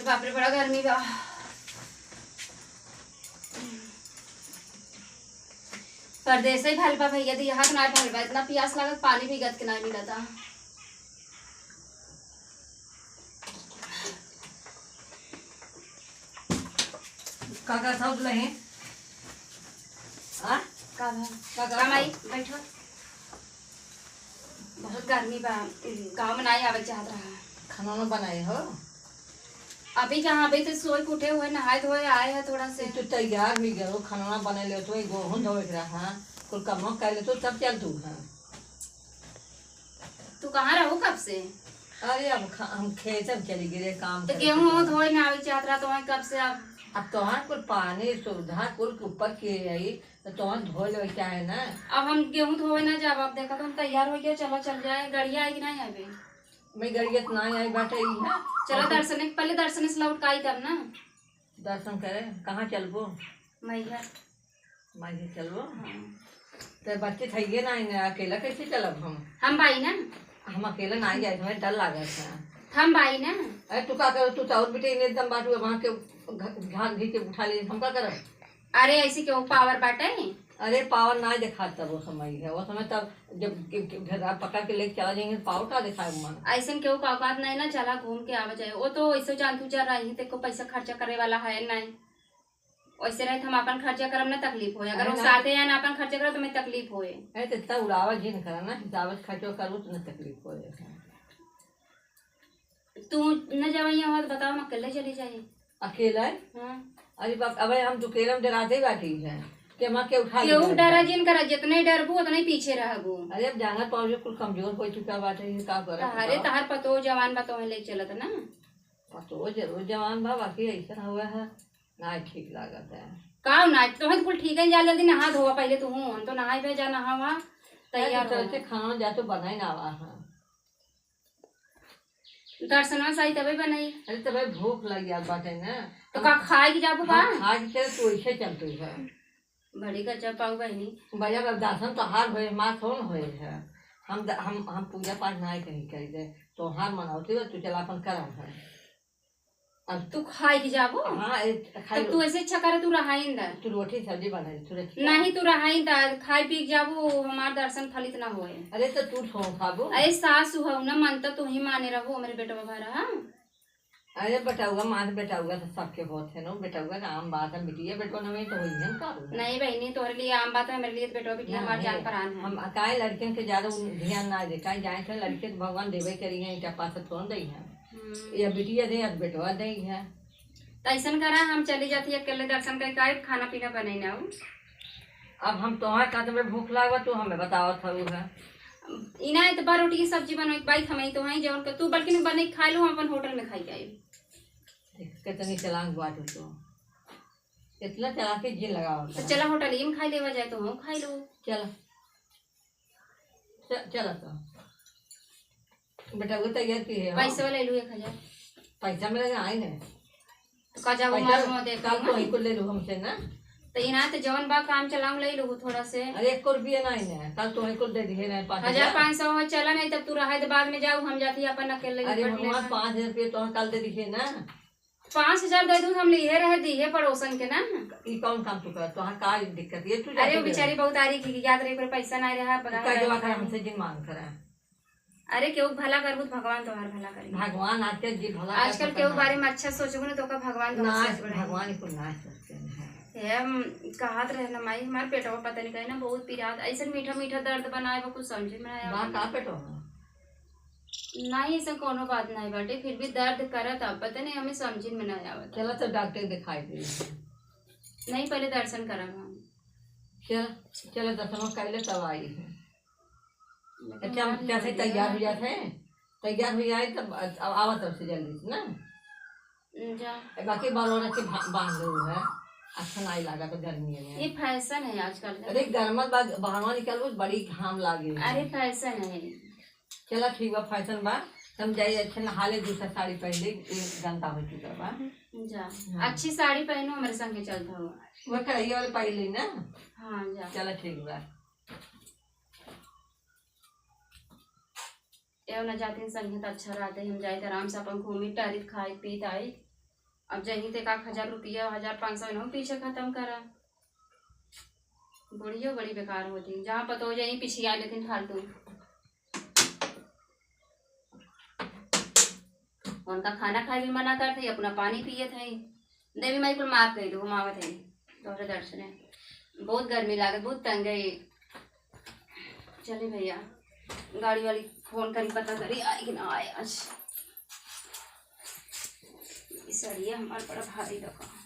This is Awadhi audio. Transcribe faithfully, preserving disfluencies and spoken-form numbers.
बाप रे, बड़ा गर्मी बा। परदेसे भल बा भैया, देहात ना भल बा, इतना पियास लागत, पानी भी गत के ना मिलता। का करत हौ दुलही? आ? का भा? का करत हौ? माई, बैठो। बहुत गर्मी बा, गाँव में नाई आवे चाहत रहा। खाना ना बनाए हो? अभी कहाँ, अभी तो सोए के उठे हुए, नहाए धोए आए हैं थोड़ा से। तू तैयार हुई गयो, खाना ना बना ले, तो गोहूँ धोए के रहा, कुल कमवा कर ले, तो तब चल तू है। तू कहाँ रहू कब से? अरे अब खा-, हम खेत में चली गए काम तो करे गेहूँ के। धोए ना आवे चाहत रहा, तो वहीं कब से अब? अब तोहार कुल पानी सुविधा कुल के ऊपर के आई, तो तोहार धोए लेवे चाहे ना। अब हम गेहूँ धोए ना जाब, अब देखा तो हम तैयार हो गया, चलो चल जाए, गड़िया आई कि नहीं अभी? मैं गड़िया तो ना आई बाटे, ई है। चलो दर्शन, पहले दर्शन से लौट के आई तब ना। दर्शन करे, कहाँ चलबो? मैहर। माई चलबो? हाँ। तो बच्चे थइए ना, इन्हें अकेला कैसे चलब हम? हम बाई ना। हम अकेला ना जाए, हमें डर लागत है। हम बाई ना। अरे तू का करो, तू तो और बेटे इन्हें एकदम बाटू वहाँ के घ-, झाग घी के उठा ले, हम का करब? अरे ऐसे क्यों पावर बाटे? अरे पावर ना दिखात तब वो समय है, वो समय तब जब के-, के-, घर आप पकड़ के लेके चला जाएंगे तो पावर का दिखाए मन? ऐसन क्यों का औकात नहीं ना, चला घूम के आवा जाए। वो तो ऐसे जान तू चल रही है, तेरे को पैसा खर्चा करे वाला है नहीं। वैसे रहे तो हम अपन खर्चा करब ना तकलीफ होए, अगर अरे वो ना। साथे आए ना अपन खर्चा करब तो मैं तकलीफ होए। अरे तो इतना उड़ावा जिन करा ना, हिसाब से खर्चो करू तो ना तकलीफ होए। तू न जवैया हो तो बताओ, हम अकेले चली जाई। अकेला है? हाँ। अरे बाप, अबे हम तो अकेले में डराते ही बाटी है कि हम के उठा केहू लेगा। डरा जिन करा, जितने डरबू उतने ही पीछे रहबू। अरे अब जाना पाओ जो कुल कमजोर हो चुका बाटे, ये का करे अरे बताओ? तहार पतो जवान बा, तोहे ले चलत ना। पतो जरूर जवान बा, बाकी ऐसा हुआ है। ना ठीक लागत है। का ना, तोहे तो कुल ठीक है, जा जल्दी नहा धोवा पहले तू। हम तो नहाए बे, जा नहावा, अरे तैयार तो हो। चलते खाना जा तो बनाई ना आवा है। दर्शनवा से आई तबे बनाई। अरे तबे भूख लग जात बाटे ना। तो का खाए के जाबू का? हाँ, खाए के चल, तू ऐसे चलते है। बड़ी गजब पाऊ बहिनी। भैया अब दर्शन तोहार होए, हमार कौन होए है? हम द-, हम, हम पूजा पाठ ना कहीं करी दे, तोहार मनावती बा, तू चला अपन करा है। अब तू खाए के जाबो? हाँ, ए, खाई तब लो। तू ऐसे इच्छा करे, तू रहाइन दा। तू रोटी सब्जी बनाई, तू रखी। नहीं, तू रहाइन दा, खाए पी के जाबो, हमार दर्शन फलित ना होए। अरे, तो तू सो खाबो। अरे, सासु हऊ ना, मन तो तू ही माने रहबो, हमरे बेटवा भरा, हाँ? अरे, बेटउआ, मान बेटउआ तो सबके होत है नो, बेटउआ का आम बात है, बिटिया बेटवा ना में तो होई है, का होई है? नहीं बहिनी, तोहरे लिए आम बात है, मेरे लिए तो बेटवा बिटिया ना, हमार जान है। परान है। हम काहे लड़कियन के ज्यादा उन-, ध्यान ना दे, काहे जाए तो लड़के तो भगवान देवे करी है, इनका पास तो कौन दई है? हम्म। या बिटिया दे, या बेटवा दे है। त ऐसन करा, हम चली जाती अकेले दर्शन करके आए, खाना पीना बने ना हो। अब हम तोहार खातिर में भूख लागल, तू हमें बतावत हऊ है। इना एतबार रोटी की सब्जी बनवे के बाई, हमें तो है जौन के तू बल्कि बने के खा लो, हम अपन होटल में खाई के आई। देख, कितनी चालाक बात हो तो। इतना चालाकी जिन लगावत तो है। चला होटल में खाई लेवा जाए तो हम खाई लो। चला। च-, चला तो। बेटा, वो तैयार की है, हाँ? पैसा वाला ले लू एक हजार। पैसा मेरे यहाँ आए नहीं। तो का जाबो पैसा मार मुँह देख काल लूँ तो ना। ही को ले लो हमसे ना। तो इना तो जौन बा काम चलाऊँ ले लू थोड़ा से। अरे, एक रुपया नहीं है, काल तो ही को दे दिए ना, पाँच हजार। हजार पाँच सौ हो, चला नहीं तब तू रहे तो बाद में जाऊ, हम जाती अपन अकेले अरे निपट भगवान, लेना। पाँच हजार रुपया तो काल दे दिए ना। पाँच हजार दे दूँ, हम लिए रहे, दिए पड़ोसन के ना। ई कौन काम तू कर? तोहार का दिक्कत? ये तू अरे, जाके वो दे। बेचारी बहुत आरी की याद रही, पर पैसा ना रहा, पता का नहीं जवा कर। हमसे जिन मांग करा। अरे, केहू भला करबू तो भगवान तोहार भला करी। भगवान आजकल जी भला कर आजकल सकत केहू ना। बारे में अच्छा सोचबू ना, तो ओका भगवान बहुत ना, सोच बढ़ाई। भगवान को ना सोचते हैं। हे, हम कहत रहे ना माई, हमार पेटवा पता नहीं काहे ना बहुत पिरात, ऐसन मीठा मीठा दर्द बनाए बा, कुछ समझ में ना बा आवत। का पेटवा में? नहीं, ऐसा कोनो बात नहीं बाटे, फिर भी दर्द करत अब पता नहीं, हमें समझ में ना आवत। चलो तो डॉक्टर दिखाई दे। नहीं, पहले दर्शन करब हम। चल, चलो दर्शन कर ले तब आई है। लेकिन अच्छा, हम हमारी कैसे लड़िया तैयार हो जात है? तैयार हो जाए तब अब आवत तब से जल्दी से ना। जा। ए, बाकी बाल वाला के भा-, बांध लो है, अच्छा नहीं लगा तो गर्मी में। ये फैशन है आजकल का। अरे गर्मत बा-, बाहरवा निकलबो, बड़ी घाम लागे। अरे फैशन है। चला ठीक बा, फैशन बा, हम जाई अच्छे नहा ले, दूसरा साड़ी पहन ले, ये गंदा हो चुका बा। जा। हाँ। अच्छी साड़ी पहनो, हमारे संगे चलता हुआ। वो कढ़ाई वाले पहन ली ना। हाँ, जा। चला ठीक बा। एव न जातिन संगे त अच्छा रहते, हम जाइत आराम से अपन घूमी टहरी, खाई पीत आई। अब जहीं ते का हजार रुपया, हजार पाँच सौ इनहू पीछे खतम करा। बुढ़ियो बड़ी बेकार होती, जहाँ पतो हो जाए पीछे आ लेकिन फालतू। उनका खाना खाए भी मना करत है, अपना पानी पियत है। देवी माई कुल माफ कर दो, हम आवत है तोहरे दर्शने। बहुत गर्मी लागत, बहुत तंग है। चले भैया, गाड़ी वाली फोन करी, पता करी आए कि ना आए आज। ई सड़िया हमार बड़ा भारी लगा।